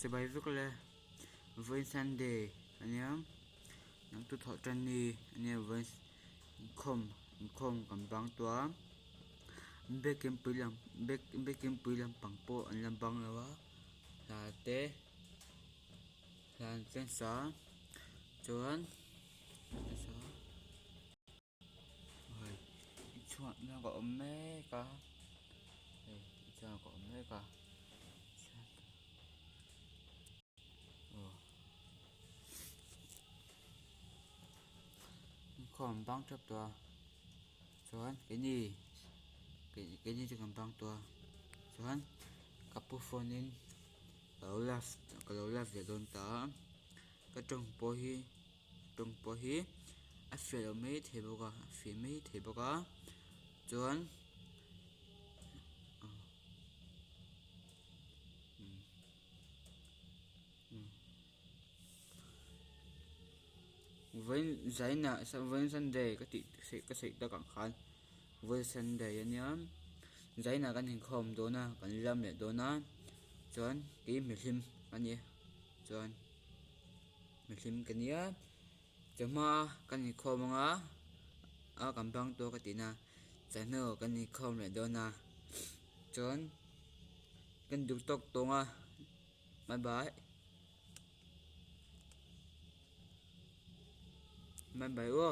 Chibai vek le vawiin sunday ania naktuk thawh tan ni ania vawiin inkhawm inkhawm kan bang tawh a biakin pui lam biakin pui lampang pawh an la bang lo a hla te hla an sa chuan. Chhuatna ka awm mek a hei inchhuah ka awm mek a aw inkhawm an bang tep tawh a chuan keini keini chu kan bang tawh a chuan ka pu phone in ka lo live ka lo live leh dawn ta a ka tawng pawh hi. Tawng pawh hi a fiah loh mai thei bawk a a fiah mai thei bawk a chuan vawiin zainah vawiin sunday ka tih ka sawi tak ang khan vawiin sunday ania zainah kan inkhawm dawn a kan lam leh dawn a chuan kei mihlim a ni chuan. Mihlim ka nia chawhma kan inkhawm anga a kan bang tawk a tihna chawhnu kan inkhawm leh dawn a chuan kan duh tawk tawng a bye bye bye bye aw.